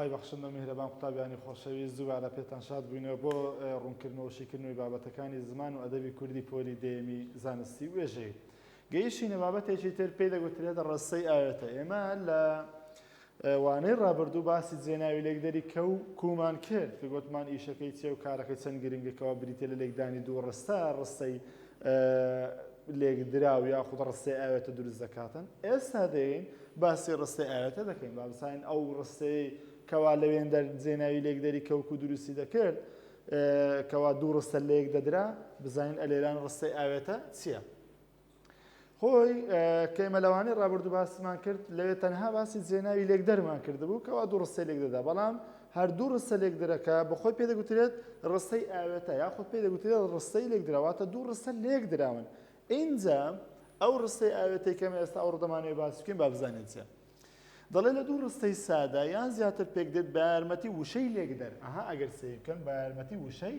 خوای بەخشندە و میهرەبان قوتابیانی خۆشەویست دووبارە پێتان شاد بووینەوە بۆ ڕوونکردنەوە و شیکردنەوەی بابەتەکانی زمان و ئەدەبی کوردی پۆلی دەیەمی زانستی و وێژەیی. گەیشتینە بابەتێکی تر پێی دەگوترێت ڕستەی ئاوێتە. ئێمە لە وانەی ڕابردوو باسی جێناوی لێکدەری کە و کومان کرد کە گوتمان ئیشەکەی چیە و کارەکەی چەند گرنگە کەوا بریتە لە لێکدانی دوو ڕستە ڕستەی لێکدراو یاخود ڕستەی ئاوێتە دروست دەکاتن ئێستا دێین باسی ڕستەی ئاوێتە دەکەین با بزانین ئەو ڕستەی کەوا لەوێندەر جێناوی لێکدەری کەوک و دروستی دەکرد کەوا دوو ڕستە لێک دەدرا بزانین ئەلێران ڕستەی ئاوێتە چییە؟ خۆی کە ئێمە لەوانەی ڕابردوو باسمان کرد لەوێ تەنها باسی جێناوی لێکدەرمان کردبوو کەوا دوو ڕستەی لێک دەدا بەڵام هەر دوو ڕستە لێکدەرەکە بەخۆی پێ دەگوترێت ڕستەی ئاوێتە یاخود پێ دەگوترێت ڕستەی لێکدراواتە دوو ڕستە لێکدراون ئینجا ئەو ڕستەی ئاوێتەی کەم ئێستا ئەو ڕدەمانەوەی باس بکەین با بزانین چیە دەڵێ لە دوو ڕستەی سادە یان زیاتر پێک دێت بە یارمەتی وشەی لێکدەر ئەها ئەگەر سەیر بکەن بە یارمەتی وشەی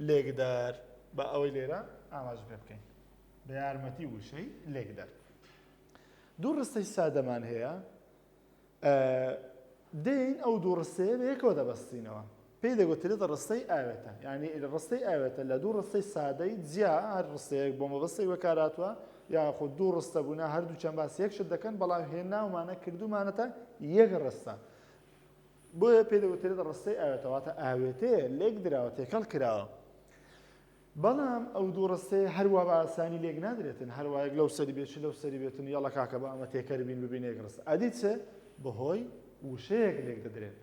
لێکدەر بە ئەوەی لێرە ئاماژە پێ بکەین بە یارمەتی وشەی لێکدەر دوو ڕستەی سادەمان هەیە دێین ئەو دوو ڕستەیە بە یەکەوە دەبەستینەوە پێی دەگوترێت ڕستەی ئاوێتە یعنی ڕستەی ئاوێتە لە دوو ڕستەی سادەی جیا هەر ڕستەیەک بۆ مەبەستێک بەکارهاتووە یاخود دوو ڕستە بوونە هەردوو چەند باس یەک شت دەکەن بەڵام هێناومانە کردومانەتە یەک ڕستە بۆیە پێی دەگوترێت ڕستەی ئاوێتە واتە ئاوێتەیە لێک دراوە تێکەڵ کراوە بەڵام ئەو دوو ڕستەیە هەروا بە ئاسانی لێک نادرێتن، هەروا یەک لەو سەری بێت چ لەو سەری بێتن یەڵە کاکە با ئەمە تێکەر بین ببینە یەک ڕستە. ئەدی چ؟ بەهۆی وشەیەک لێک دەدرێن.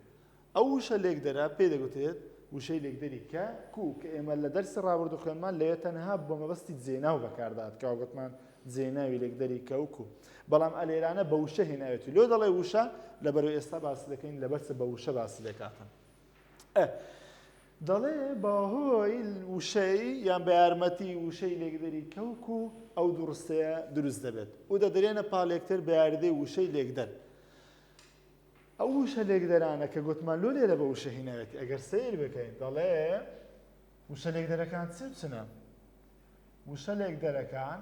ئەو وشە لێکدەرە پێی دەگوترێت وشەی لێکدەری کە، کو، کە ئێمە لە دەرسی ڕابردوو خوێندمان لەوێ تەنها بۆ مەبەستی جێناو بەکاردەهات کەوا گوتمان جێناوی لێکدەری کە و کو. بەڵام ئەلێرانە بە وشە هێناوێتی. لۆ دەڵێ وشە؟ لەبەرئەوەی ئێستا باسی دەکەین لەبەر چ بە وشە باسی دەکاتن. ئە. دەڵێ بەهۆی وشەی یان بە یارمەتی وشەی لێکدەری کەوک و ئەو دوو ڕستەیە دروست دەبێت و دەدرێنە پاڵ یەکتر بە یاریدەی وشەی لێکدەر. ئەو وشە لێکدەرانە کە گوتمان لۆ لێرە بە وشە هیناوێتی ئەگەر سەیر بکەین دەڵێ وشە لێکدەرەکان چ چنە؟ وشە لێکدەرەکان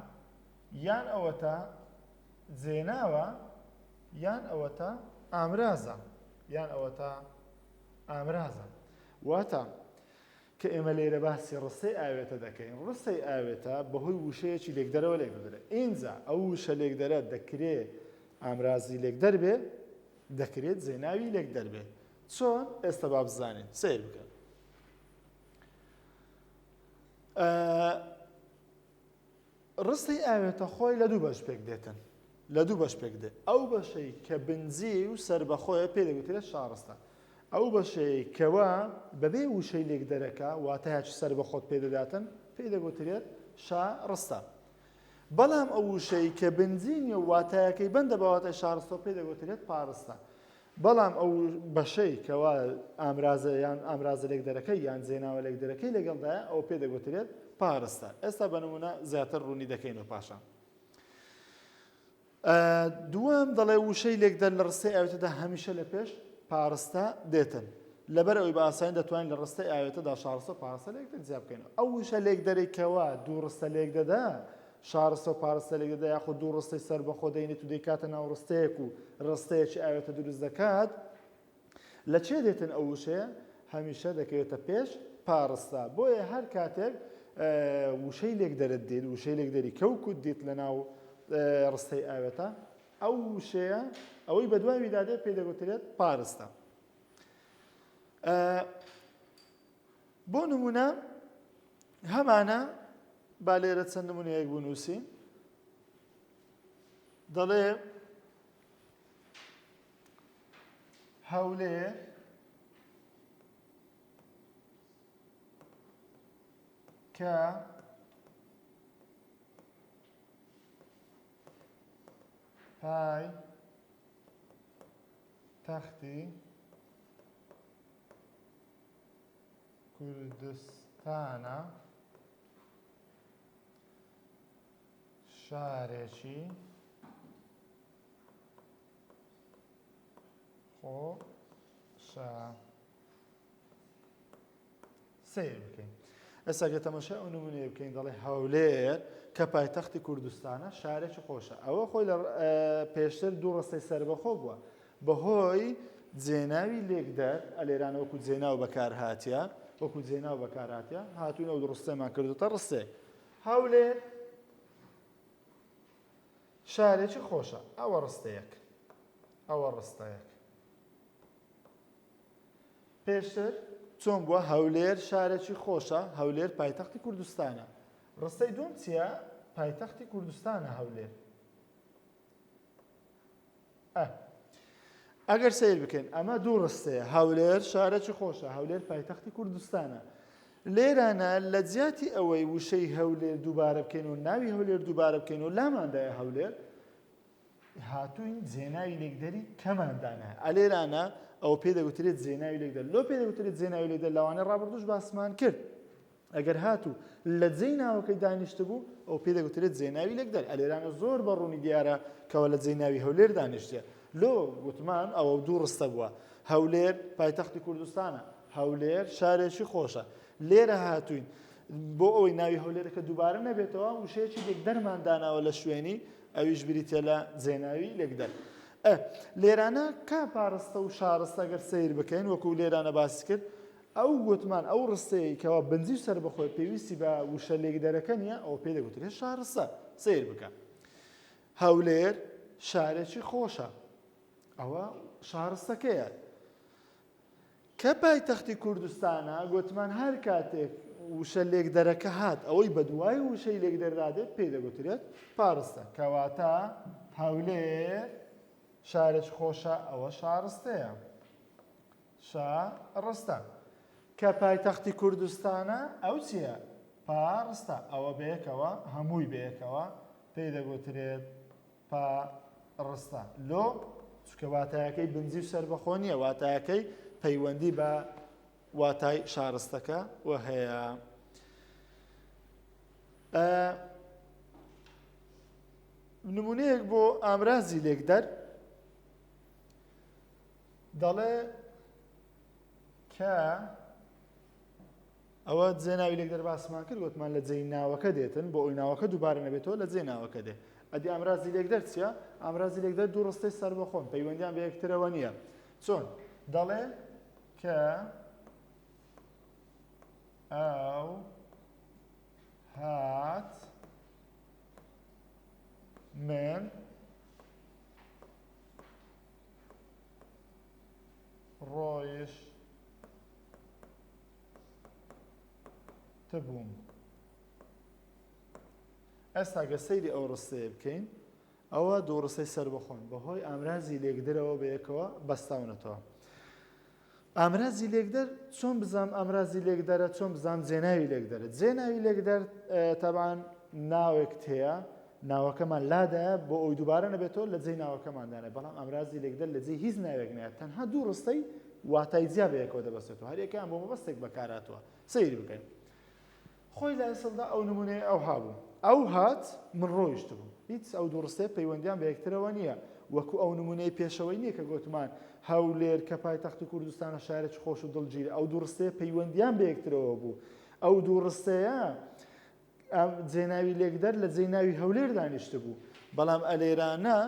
یان ئەوەتە جێناوە یان ئەوەتە ئامرازە یان ئەوەتە ئامرازە. واتە کە ئێمە لێرە باسی ڕستەی ئاوێتە دەکەین، ڕستەی ئاوێتە بەهۆی وشەیەکی لێکدەرەوە لێک دەدرێت. ئینجا ئەو وشە لێکدەرە دەکرێ ئامرازی لێکدەر بێ، دەکرێت جێناوی لێکدەر بێ. چۆن؟ ئێستا با بزانین. سەیر بکەن. ڕستەی ئاوێتە خۆی لە دوو بەش پێک دێتن لە دوو بەش پێک دێ ئەو بەشەی کە بنجی و سەربەخۆیە پێ دەگوترێت شاڕستە ئەو بەشەی کەوا بەبێ وشەی لێکدەرەکە واتایەکی سەربەخۆت پێ دەداتن پێی دەگوترێت شاڕستە بەڵام ئەو وشەی کە بنجی نیە و واتایەکەی بەندە بە واتای شارستەوە پێی دەگوترێت پاڕستە بەڵام ئەو بەشەی کەوا ئامرازە یان ئامرازە لێکدەرەکەی یان جێناوە لێکدەرەکەی لەگەڵدایە ئەوە پێ دەگوترێت پارستە. ئێستا بە نموونە زیاتر ڕوونی دەکەینەوە پاشان. دووەم دەڵێ وشەی لێکدەر لە ڕستەی ئاوێتەدا هەمیشە لە پێش پارستە دێتن. لەبەر ئەوەی بە ئاسانی دەتوانین لە ڕستەی ئاوێتەدا شاڕستە و پارستە لێکتر جیا بکەینەوە. ئەو وشە لێکدەرەی کەوا دوو ڕستە لێک دەدا شاڕستە و پاڕستە لێک دەدا یاخود دوو ڕستەی سەربەخۆ دەینێت و دەیکاتە ناو ڕستەیەک و ڕستەیەکی ئاوێتە دروست دەکات، لە چێ دێتن ئەو وشەیە هەمیشە دەکەوێتە پێش پاڕستە بۆیە هەر کاتێک وشەی لێکدەرت دیت وشەی لێکدەری کەوکوت دیت لە ناو ڕستەی ئاوێتە ئەو وشەیە ئەوەی بەدواویدا دێت پێی دەگوترێت پارستە بۆ نمونە هەمانە با لێرە چەند نمونەیەک بنووسین دەڵێ هەولێر کە پای تەختی کوردستانە شارێکی خۆشە. سەیر بکەین ئێستا گە تەمەشای ئەو نمونەیە بکەین دەڵێ هەولێر کە پایتەختی کوردستانە شارێکی خۆشە ئەوە خۆی لە پێشتر دوو ڕستەی سەربەخۆ بووە بەهۆی جێناوی لێکدەر ئەلێرانە وەکو جێناو بەکارهاتیە وەکو جێناو بەکارهاتیە هاتوین ئەو ڕستەمان کردوتە ڕستەیەک هەولێر شارێکی خۆشە ئەوە ڕستەیەک ئەوە ڕستەیەک پێشتر چۆن بووە هەولێر شارێکی خۆشە هەولێر پایتەختی کوردستانە ڕستەی دوم چییە پایتەختی کوردستانە هەولێر ئە ئەگەر سەیر بکەین ئەمە دوو ڕستەیە هەولێر شارێکی خۆشە هەولێر پایتەختی کوردستانە لێرانە لە جیاتی ئەوەی وشەی هەولێر دووبارە بکەین و ناوی هەولێر دووبارە بکەین و لاماندایە هەولێر هاتوین جێناوی لێکدەری کەمان دانا ئەلێرانە ئەو پێ دەگوترێت جێناوی لێکدەر لۆ پێ دەگوترێت جێناوی لێکدەر لەوانەیە ڕابردووش باسمان کرد ئەگەر هاتوو لە جێی ناوەکەی دانیشتبوو ئەو پێ دەگوترێت جێناوی لێکدەر. ئەلێرانە زۆر بە ڕوونی دیارە کەوا لە جێی ناوی هەولێر دانیشتیە. لۆ گوتمان ئەوە دوو ڕستە بووە. هەولێر پایتەختی کوردستانە. هەولێر شارێکی خۆشە. لێرە هاتووین بۆ ئەوەی ناوی هەولێرەکە دووبارە نەبێتەوە وشەیەکی لێکدەرمان داناوە لە شوێنی ئەویش بریتیە لە جێناوی لێکدەر. ئە لێرانە کا پاڕستە و شارستە گەر سەیر بکەین وەکوو لێرانە باسی کرد ئەو گوتمان ئەو ڕستەیەی کەوا بنجی و سەربەخۆیە پێویستی بە وشە لێکدەرەکە نییە ئەوە پێ دەگوترێت شارستە سەیر بکە هەولێر شارێکی خۆشە ئەوە شارستەکەیە کە پایتەختی کوردستانە گوتمان هەر کاتێک وشە لێکدەرەکە هات ئەوەی بەدوای وشەی لێکدەردا دێت پێی دەگوترێت پارستە کەواتە هەولێر شارێکی خۆشە ئەوە شارستەیە شا ڕستە. کە پایتەختی کوردستانە ئەو چیە؟ پا ڕستە. ئەوە بەیەکەوە هەمووی بەیەکەوە پێی دەگوترێت پا ڕستە. لۆ؟ چونکە واتایەکەی بنجی و سەربەخۆ نییە، واتایەکەی پەیوەندی بە واتای شارستەکە وە هەیە. نمونەیەک بۆ ئامرازی لێکدەر دەڵێ کە ئەوە جێ ناوی لێکدەر باسمان کرد گوتمان لە جێی ناوەکە دێتن بۆ ئەوی ناوەکە دووبارە نەبێتەوە لە جێ ناوەکە دێ ئەدی ئامرازی لێکدەر چییە ئامرازی لێکدەر دوو ڕستەی سەربەخۆن پەیوەندیان بە یەکترەوە نییە چۆن دەڵێ کە ئەو هات من ڕۆیشتبووم. ئێستا گەر سەیری ئەو ڕستەیە بکەین ئەوە دوو ڕستەی سەربەخۆن بەهۆی ئامرازی لێکدەرەوە بەیەکەوە بەستاونەتەوە. ئامرازی لێکدەر چۆن بزانم ئامرازی لێکدەرە چۆن بزانم جێناوی لێکدەرە جێناوی لێکدەر تەبان ناوێکت هەیە ناوەکەمان لادایە بۆ ئەوی دووبارە نەبێتەوە لە جێی ناوەکەمان دانێ بەڵام ئامرازی لێکدەر لە جێی هیچ ناوێک نایەت تەنها دوو ڕستەی واتای جیا بەیەکەوە دەبەستێتەوە هەریەکەیان بۆ مەبەستێک بەکارهاتووە سەیری بکەین خۆی لە ئەسڵدا ئەو نمونەیە ئەوها بوو. ئەو هات، من ڕۆیشتبووم. هیچ ئەو دوو ڕستەیە پەیوەندیان بە یەکترەوە نییە. وەکو ئەو نمونەی پێشەوەی نییە کە گۆتمان، هەولێر کە پایتەختی کوردستانە شارێکی خۆش و دڵگیرە. ئەو دوو ڕستەیە پەیوەندیان بە یەکترەوە بوو. ئەو دوو ڕستەیە جێناوی لێکدەر لە جێی ناوی هەولێر دانیشتبوو. بەڵام ئەلێرانە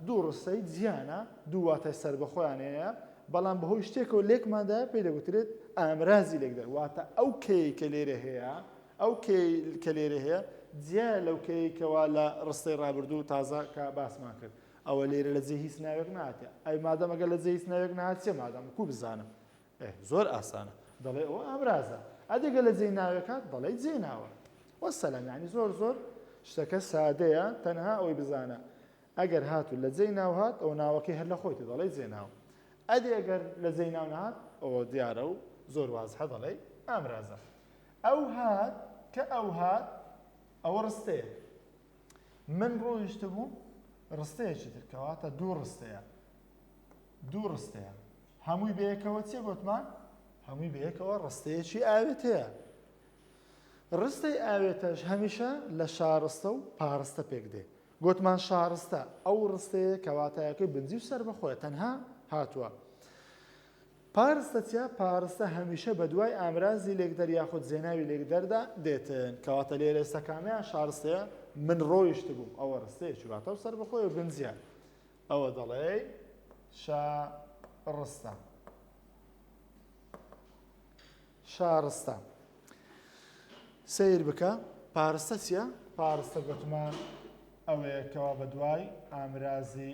دوو ڕستەی جیانە، دوو واتای سەربەخۆیان هەیە. بەڵام بەهۆی شتێکەوە لێکماندایە پێی دەگوترێت ئامرازی لێکدەر واتە ئەو کەیەی کە لێرە هەیە ئەو کەیەی کە لێرە هەیە جیایە لەو کەیەی کەوا لە ڕستەی ڕابردوو تازە کە باسمان کرد ئەوە لێرە لە جێی هیچ ناوێک نهاتیە ئەی مادەم ئەگەر لە جێی هیچ ناوێک نهات چیە مادەم کو بزانم ئێ زۆر ئاسانە دەڵێ ئەوە ئامرازە ئەدی گەر لە جێی ناوێک هات دەڵێی جێ ناوە وەسەلام یعنی زۆر زۆر شتەکە سادەیە تەنها ئەوەی بزانە ئەگەر هاتوو لە جێی ناو هات ئەوە ناوەکەی هەر لە خۆیتی دەڵێی جێ ناو ئەدی ئەگەر لە جێی ناو نەهات ئەوە دیارە و زۆر وازحە دەڵێی ئامرازە ئەو هات کە ئەو هات ئەوە ڕستەیەک من ڕۆیشتبووم ڕستەیەکی تر کەواتە دوو ڕستەیە دوو ڕستەیە هەمووی بەیەکەوە چیە گوتمان هەمووی بەیەکەوە ڕستەیەکی ئاوێتەیە ڕستەی ئاوێتەش هەمیشە لە شارستە و پارستە پێک دێ گۆتمان شارستە ئەو ڕستەیە کە واتایەکەی بنجی و سەربەخۆیە تەنها هاتووە. پارستە چیە؟ پارستە هەمیشە بە دوای ئامرازی لێکدەر یاخود جێناوی لێکدەردا دێتن. کەواتە لێرە ئێستا کامیان شارستەیە؟ من ڕۆیشتبووم. ئەوە ڕستەیەکی واتە و سەربەخۆیە و بنجیە. ئەوە دەڵێی شارستە. ڕستە. شاڕستە. سەیر بکە پارستە چییە؟ پارستە گوتمان ئەوەیە کەوا بە دوای ئامرازی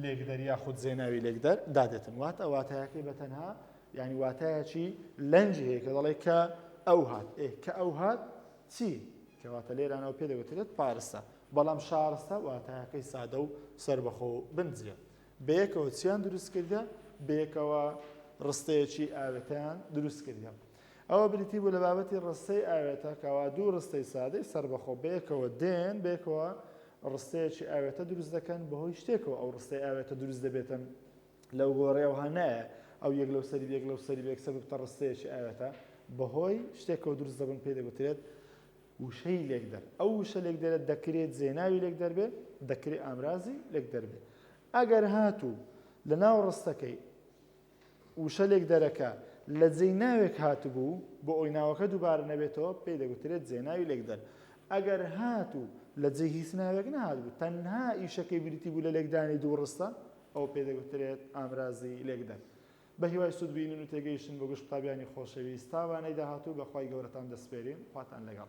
لێکدەر یاخود زێناوی لێکدەر دادێتن واتە واتایەکەی بە تەنها یعنی واتایەکی لەنجی هەیە کە دەڵێ کە ئەو هات ئێ کە ئەو هات چی کەواتە لێرانەوە پێ دەگوترێت پارستە بەڵام شارستە واتایەکەی سادە و سەربەخۆ و بنجیە بەیەکەوە چیان دروست کردە بەیەکەوە ڕستەیەکی ئاوێتەیان دروست کردە ئەوە بریتی بوو لە بابەتی ڕستەی ئاوێتە کەوا دوو ڕستەی سادەی سەربەخۆ بەیەکەوە دێن بەیەکەوە ڕستەیەکی ئاوێتە دروست دەکەن بەهۆی شتێکەوە ئەو ڕستەی ئاوێتە دروست دەبێتن لەو گۆڕێوه نایە ئەو یەک لەو سەری یەک لەو سەری یەکسەر ببتە ڕستەیەکی ئاوێتە بەهۆی شتێکەوە دروست دەبن پێی دەگوترێت وشەی لێکدەر. ئەو وشە لێکدەرە دەکرێت جێناوی لێکدەر بێت، دەکرێت ئامرازی لێکدەر بێت. ئەگەر هاتوو لە ناو ڕستەکەی وشە لێکدەرەکە لە جێی ناوێک هاتبوو، بۆ ئەوی ناوەکە دووبارە نەبێتەوە، پێی دەگوترێت جێناوی لێکدەر. ئەگەر هاتوو لە جێی هیچ ناوێک نەهاتبوو، تەنها ئیشەکەی بریتی بوو لە لێکدانی دوو ڕستە، ئەوە پێی دەگوترێت ئامرازی لێکدەر. بە هیوای سوود بینین و تێگەیشتن بۆ گشت قوتابیانی خۆشەویست تا وانەی داهاتوو بە خوای گەورەتان دەسپێرین خواتان لەگەڵ.